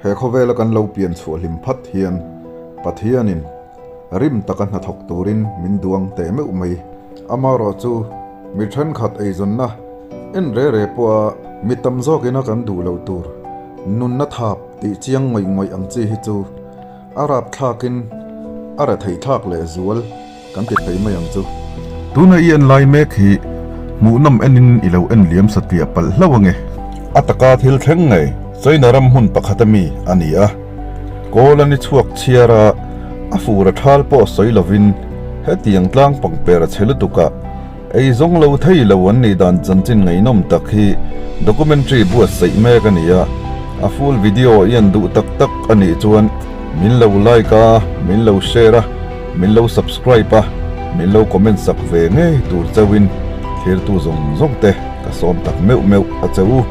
He khawvela kan lo pian chhuah hlim phat hian Pathianin rim taka hnathawk turin min duang teh meuh mai. Amaherawhchu mi thenkhat eizawnna en re re pawha mi tam zawkina kan duh loh tur nunna thap tih chiang ngawih ngawih ang chi hi chu a rapthlakin a retheihthlak lehzual. Kan ti thei mai ang chu. Tuna i en lai mek hi hmuhnawm enin i lo en liam satliah palh hlauh ange. A taka thil thleng ngei China ram hmun pakhat ami a ni a. Kawl a ni chhuak chhiar a, a fur a thal pawh sawi lovin hetiang tlang pangper a chhe lutuk a, ei zawng lo thei lo an nih dan chanchin ngaihnawm tak hi documentary buatsaih mek a ni a. A full video i en duh tak tak a nih chuan min lo like a, min lo share a. Min lo subscribe a, min lo comment sak ve ngei tur chauhin thlirtu zawng zawng te ka sawm tak meuh meuh a che u.